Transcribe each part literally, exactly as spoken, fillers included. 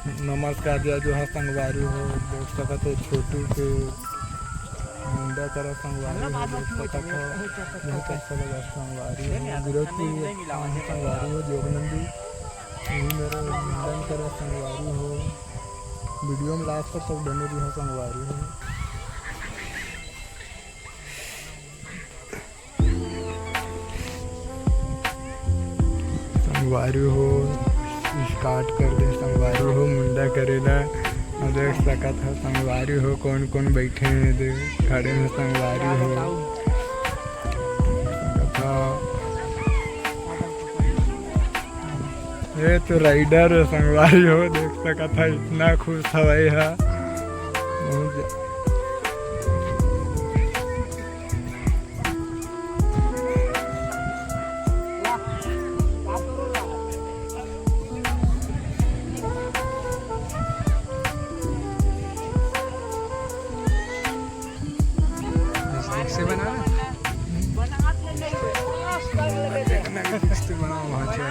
नमस्कार, जय जोहार संगवारी हो। देख सकत हो छोटू के मुंडा करा संगवारी हो, देख सकत हो। बहुत अच्छा लगा संगवारी हो। गिरौदपुर आए हैं संगवारी हो, जोगनंदी। यही मेरा मुंडन करा संगवारी हो। वीडियो में लास्ट तक बने रही हो संगवारी हो। संगवारी हो, स्टार्ट कर दे संगवारी हो, मुंडा करे ला। और देख सकत हो संगवारी हो, कौन कौन बैठे हैं, देख खड़े हैं संगवारी हो। संगत हो। ये तो राइडर है संगवारी हो, देख सकत हो इतना खुश हवय हा। बहुत ज- से बना। देखना कि ठीक से बनाओ, वहाँ से।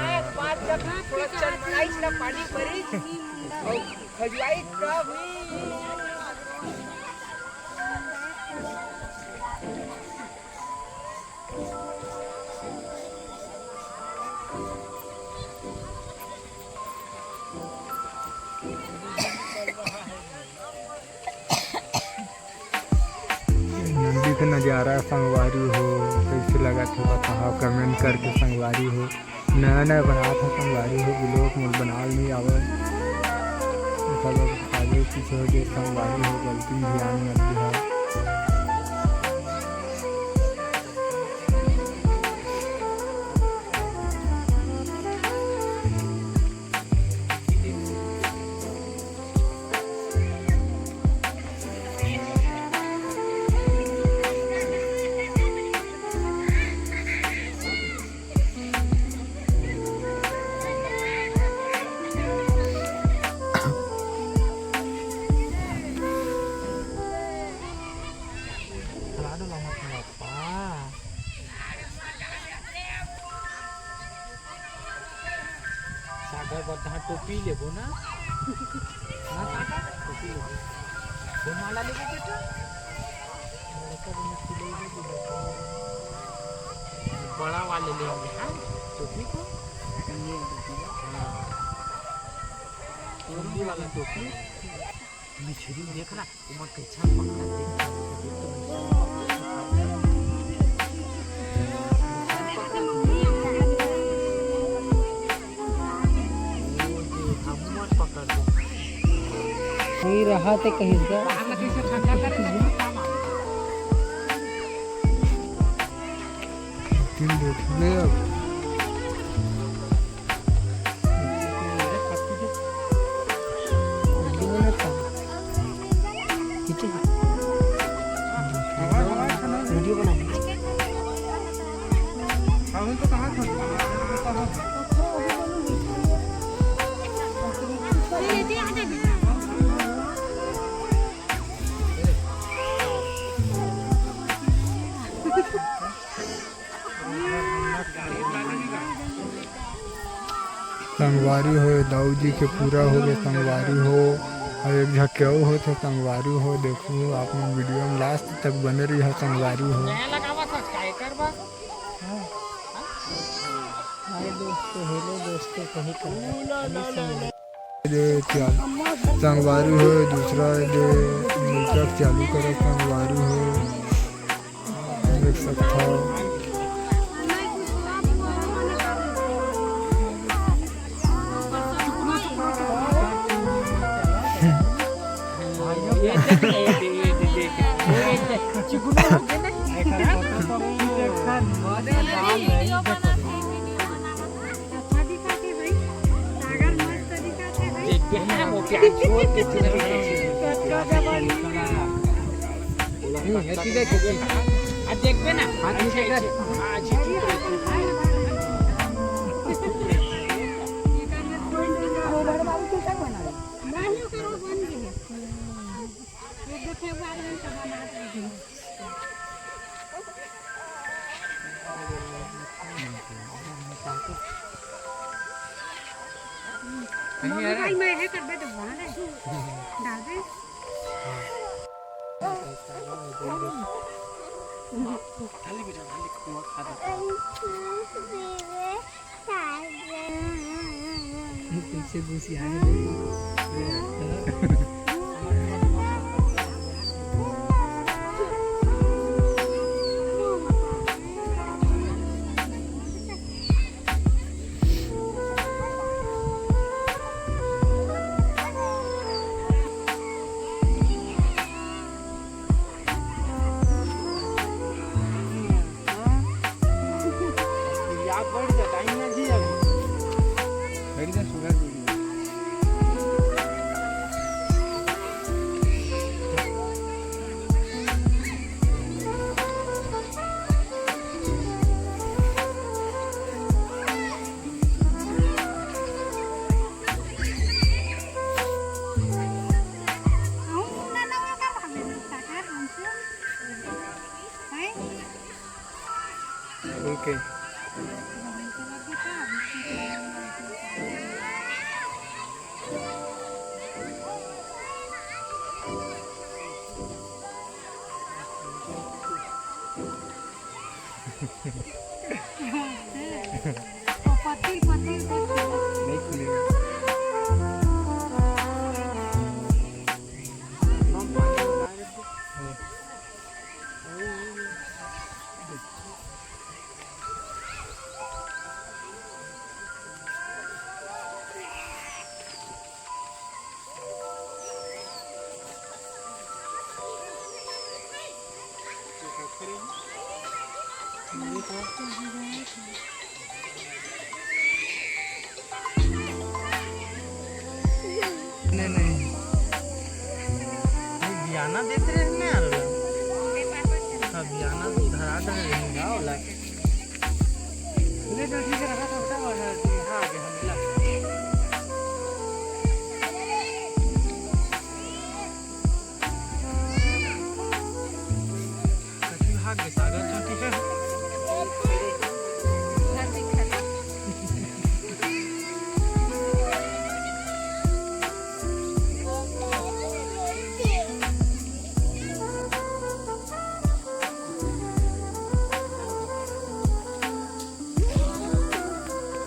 खजुआई का भी। नंदी के नजारा संगवारी हो, कैसे लगत हे बताओ, कमेंट करके संगवारी हो। नया नया बनात हे संगवारी हो, ब्लॉग मोर बनाल नहीं आवे। सब आगे पीछे हो गए संगवारी हो, गलती ध्यान मत दिहा। सागर बर तहाँ टोपी लेबो ना। हाँ, सागर, टोपी लेबो। कौन वाला लेबो बेटा? बड़का वाला सिलई लेबो बेटा। बड़ा वाले लेंगे, हाँ, टोपी को। हाँ। टोपी वाला टोपी। मिछरी देख ना। नहीं रहा ते कहीं से। तीन देखले अब। वीडियो बना। संगवारी हो, दाऊ जी के पूरा हो गए संगवारी हो, और एक झक्के अउ होथे संगवारी हो। देखो आप मन वीडियो में लास्ट तक बने रही संगवारी हो। नया लगावा था, काय करबा? हाय दोस्तों, हेलो दोस्तों, कहीं कर दे। ये चाल-, संगवारी हो, दूसरा ये मीटअप चालू करे संगवारी हो, देख सकता हो। हम्म, ये चीज़ है, चीज़ है। आ, देखबे ना। हाँ, ठीक है, ठीक है। हाँ, ठीक है। भाई, मैं हे करबे तो वहाँ रे। डालबे। खाली बेटा, खाली कुआं खा देता। कैसे घुसिया है? नहीं, नहीं। ये बियाना देते रहे ना यार। हाँ, बियाना धरा दे रहे हैं, हाँ, वाला। ले चल, ठीक है, रखा था, उठा, हाँ, आगे हम मिला। कथी भाग गए सागर चौकी पे?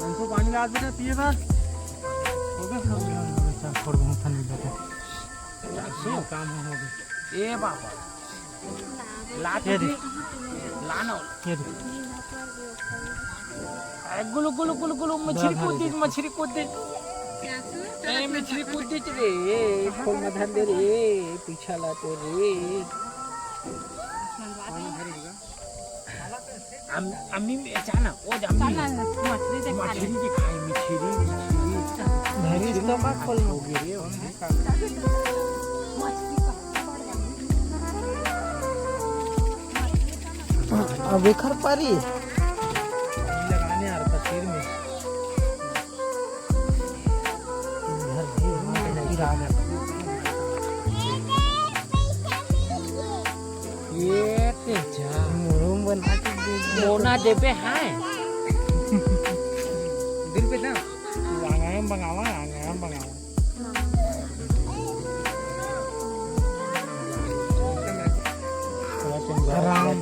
हमको पानी ला दे पिए बर। हो गया, हो गया, हो गया, चल, छोड़ दो, हम खाने जाते हैं। काम हो गया। ए बाबा। ला ये दे। ला ना। ये दे। ए, गुलु, गुलु, गुलु, गुलु, मछली कूद दे, मछली कूद दे। ए, मछली कूद दे रे। ए, खोल मधन दे रे। पीछा ला तो रे। अम-, अम्मी में अचानक, ओ जम्मी। चल ना, मछली देख खा ले। मछली के खाई, मछली, मछली। धरिस तो का खोल। हो गई रे, हो गई। अब एखर पारी। लगाने आ रहा था सिर में। ये तेजा। मोना देबे हाय। दिल पे ना। आंगन बंगावा, आंगन बंगावा। राम।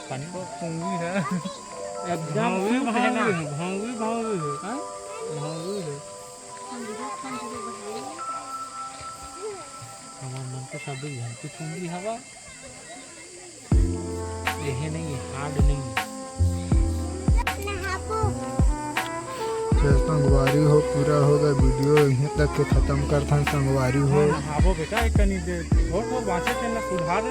पानी को पूंगी है। एकदम भावी, सूप है ना। भावी है, भावी, भावी है। हाँ? भावी है। हमार मन के सभी घर की पूंगी हवा। एहे नहीं, हार्ड नहीं। तो संगवारी हो, पूरा होगा वीडियो यहीं तक के खत्म करथन संगवारी हो। हाँ, नहाबो बेटा, एक कनी दे, थोड़ थोड़ बाँचे के ना सुधार।